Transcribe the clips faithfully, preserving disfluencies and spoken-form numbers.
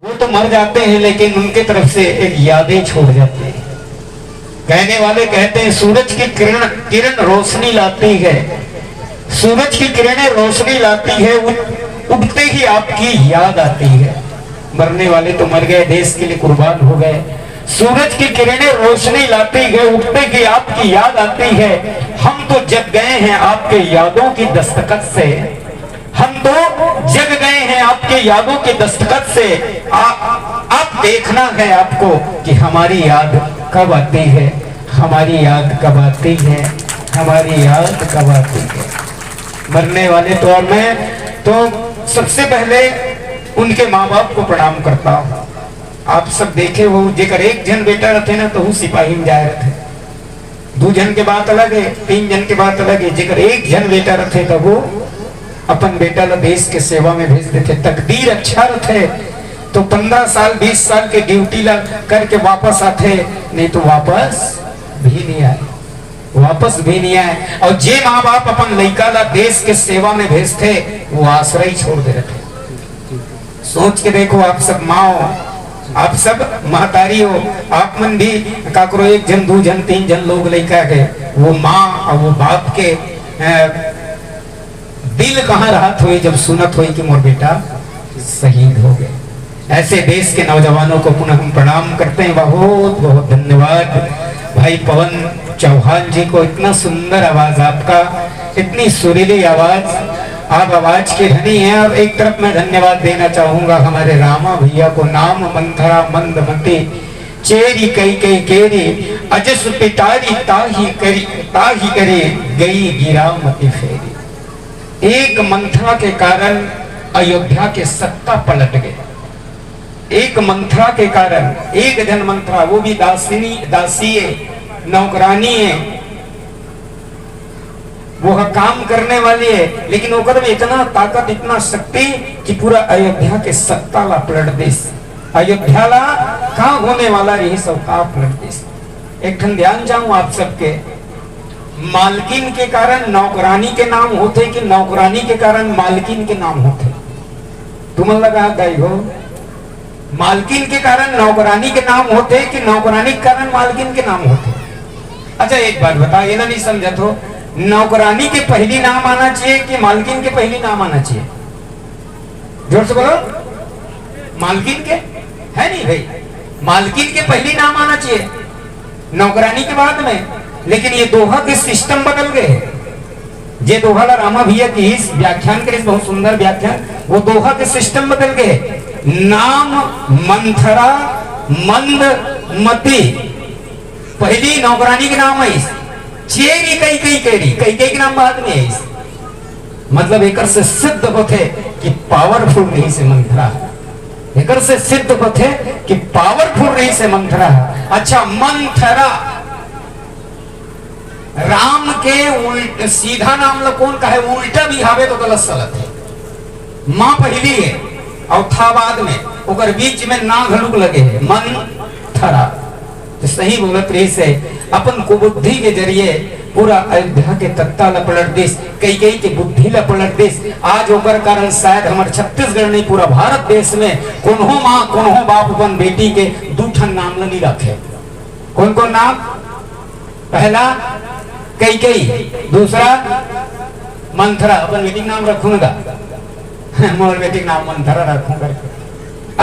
वो तो मर जाते हैं, लेकिन उनके तरफ से एक यादें छोड़ जाते हैं। कहने वाले कहते हैं, सूरज की किरण, किरण रोशनी लाती है, सूरज की किरणें रोशनी लाती है, उठ-, उठते ही आपकी याद आती है। मरने वाले तो मर गए, देश के लिए कुर्बान हो गए। सूरज की किरणें रोशनी लाती है, उठते ही आपकी याद आती है। हम तो जग गए हैं आपके यादों की दस्तखत से, हम तो जग गए हैं आपके यादों के दस्तखत से। आ, आप देखना है आपको कि हमारी याद कब आती है, हमारी याद कब आती है, हमारी याद कब आती है। मरने वाले तो, और मैं तो सबसे पहले उनके माँ बाप को प्रणाम करता हूँ। आप सब देखे हो, जेकर एक झन बेटा रहते ना, तो वो सिपाही में जाए रहते। दू झन के बात अलग है, तीन झन के बात अलग है। जेकर एक झन बेटा रथे, तब वो अपन बेटा ला देश के सेवा में भेज देथे। तकदीर अच्छा रथे, तो पन्द्रह साल, बीस साल के ड्यूटी ला करके वापस आथे, नहीं तो वापस भी नहीं आए, वापस भी नहीं आए। और जे माँ बाप अपन लइका ला देश के सेवा में भेजथे, वो आश्रय छोड़ दे रथे। सोच के देखो, आप सब माँ हो, आप सब महतारी हो, आप मन भी काकरो एक झन, दू झन, तीन झन लोग लइका के, वो माँ और वो बाप के, अ, दिल कहाँ रहत होही जब सुनत होही कि मोर बेटा शहीद हो गए। ऐसे देश के नौजवानों को पुनः हम प्रणाम करते हैं। बहुत बहुत धन्यवाद भाई पवन चौहान जी को, इतना सुंदर आवाज आपका, इतनी सुरीली आवाज। आप आवाज के धनी हैं। और एक तरफ मैं धन्यवाद देना चाहूंगा हमारे रामा भैया को, नाम मंथरा मंदमती, चेरी कई कई केरी, अजस पिटारी ताही करी, ताही करी गई गिरामती फेरी। एक मंथरा के कारण अयोध्या के सत्ता पलट गए। एक मंथरा के कारण, एक झन मंथरा, वो भी दासिनी, दासी है, नौकरानी है, वो ह काम करने वाली है, लेकिन ओकर में इतना ताकत, इतना शक्ति कि पूरा अयोध्या के सत्ता ला पलट दिस। अयोध्या ला का होने वाला रही, सब का पलट दिस। एक ठन ध्यान चाहूं आप सबके, मालकिन के कारण नौकरानी के नाम होथे कि नौकरानी के कारण मालकिन के नाम होथे? तुमन लगा दाई हो, मालकिन के कारण नौकरानी के नाम होथे कि नौकरानी के कारण मालकिन के नाम होथे? अच्छा, एक बात बता, ये ना नहीं समझत हो, नौकरानी के पहली नाम आना चाहिए कि मालकिन के पहली नाम आना चाहिए? जोर से बोलो, मालकिन के, है नहीं भाई, मालकिन के पहली नाम आना चाहिए, नौकरानी के बाद में। लेकिन ये दोहा के सिस्टम बदल गए। जे दोहा ला रामा भैया किहिस, व्याख्यान करिस, बहुत सुंदर व्याख्यान, वो दोहा के सिस्टम बदल गए। नाम मंथरा मंदमती, पहली नौकरानी के नाम आइस, चेरी कई कई केरी, कई कई के नाम बाद में आइस। मतलब एकर से सिद्ध होथे कि पावरफुल रहिसे मंथरा। एकर से सिद्ध होथे कि पावरफुल रहिसे मंथरा। अच्छा, मंथरा, राम के उल्ट, सीधा नाम ल कोन कहे, उल्टा भी हावे तो गलत सलत है। माँ पहली है और था बाद में, ओकर बीच में ना घलुक लगे है, मंथरा। तो सही बोलत रहिसे, अपन कुबुद्धि के जरिए पूरा अयोध्या के तख्ता ल पलट दिस, कई कई के बुद्धि ल पलट दिस। आज ओकर कारण शायद हमर छत्तीसगढ़ नहीं, पूरा भारत देश में कोनो माँ, कोनो बाप अपन बेटी के दू ठन नाम ल नहीं रखे। कौन कौन नाम? पहला कई कई, दूसरा मंथरा। अपन बेटी के नाम रखूंगा, मोर बेटी के नाम मंथरा रखूंगा।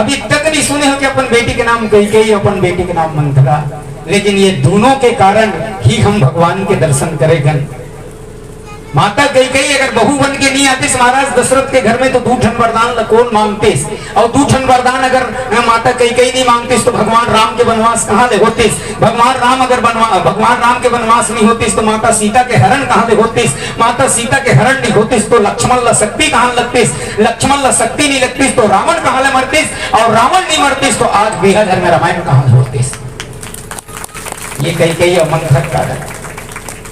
अभी तक नहीं सुने हो कि अपन बेटी के नाम कई कई, अपन बेटी के नाम मंथरा। लेकिन ये दोनों के कारण ही हम भगवान के दर्शन करेगन। माता कई कई अगर बहू बन के नहीं आतिस महाराज दशरथ के घर में, तो दू ठन वरदान ल कोन मांगतिस? और दू ठन वरदान अगर, अ, माता कई कई नहीं मांगतिस, तो भगवान राम के वनवास कहाँ ले होतिस? भगवान राम अगर बनवा-, भगवान राम के वनवास नहीं होतिस, तो माता सीता के हरण कहाँ ले होतिस? माता सीता के हरण नहीं होतिस, तो लक्ष्मण ला शक्ति कहाँ लगतिस? लक्ष्मण ला शक्ति नहीं लगतिस, तो रावण कहाँ ले मरतिस? और रावण नहीं मरतिस, तो आज बिहार में रामायण कहाँ ले होतिस? ये कई कई और मंथरा का कारण।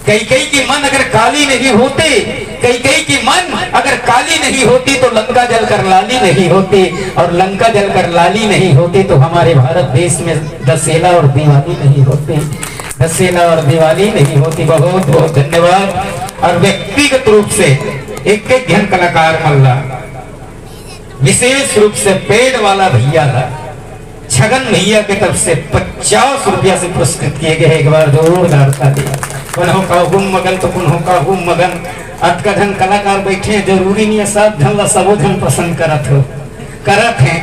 कई कई की मन अगर काली नहीं होती, कैकेयी की मन अगर काली नहीं होती तो लंका जलकर लाली नहीं होती, और लंका जलकर लाली नहीं होती तो हमारे भारत देश में दशहरा और दिवाली नहीं होती, दशहरा और दिवाली नहीं होती। बहुत बहुत धन्यवाद। और व्यक्तिगत रूप से एक एक झन कलाकार मन ला, विशेष रूप से पेड़ वाला भैया ला, छगन भैया के तरफ से पचास रुपया से पुरस्कृत किए गए हैं। एक बार जोरदार ताली। कुन्हो का हुम मगन तो कुन्हो का हुम मगन। अतका झन कलाकार बैठे हैं, जरूरी नहीं है सब झन ला सबो झन पसंद करत हो, करत हैं।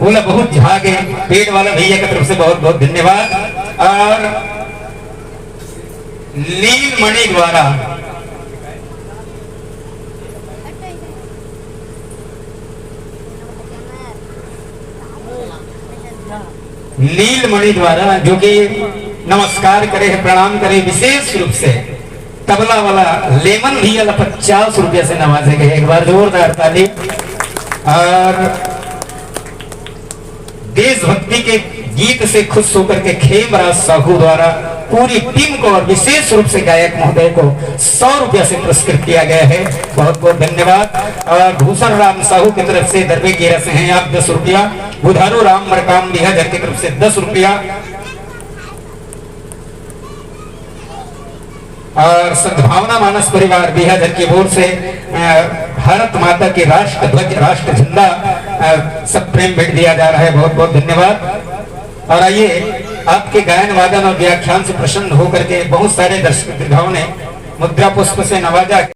ओला बहुत झागे। पेड़ वाला भैया के तरफ से बहुत बहुत धन्यवाद। और लीलमणि द्वारा, लीलमणि द्वारा जो कि नमस्कार करे है, प्रणाम करे, विशेष रूप से तबला वाला लेमन भैया ला पचास रुपया से नवाजे गए। एक बार जोरदार ताली। और देशभक्ति के गीत से खुश होकर के खेमराज साहू द्वारा पूरी टीम को और विशेष रूप से गायक महोदय को सौ रुपया से पुरस्कृत किया गया है। बहुत बहुत धन्यवाद। और भूषण राम साहू की तरफ से दरबे केरा से हैं आप दस रुपया, बुधारू राम मरकाम बिहाझर की तरफ से दस रुपया, और सद्भावना मानस परिवार बिहाझर की ओर से, अ, भारत माता के राष्ट्र ध्वज, राष्ट्र झंडा, अ, सब प्रेम भेंट दिया जा रहा है। बहुत बहुत धन्यवाद। और आइए, आपके गायन वादन और व्याख्यान से प्रसन्न होकर के बहुत सारे दर्शक दीर्घाओं ने मुद्रा पुष्प से नवाजा।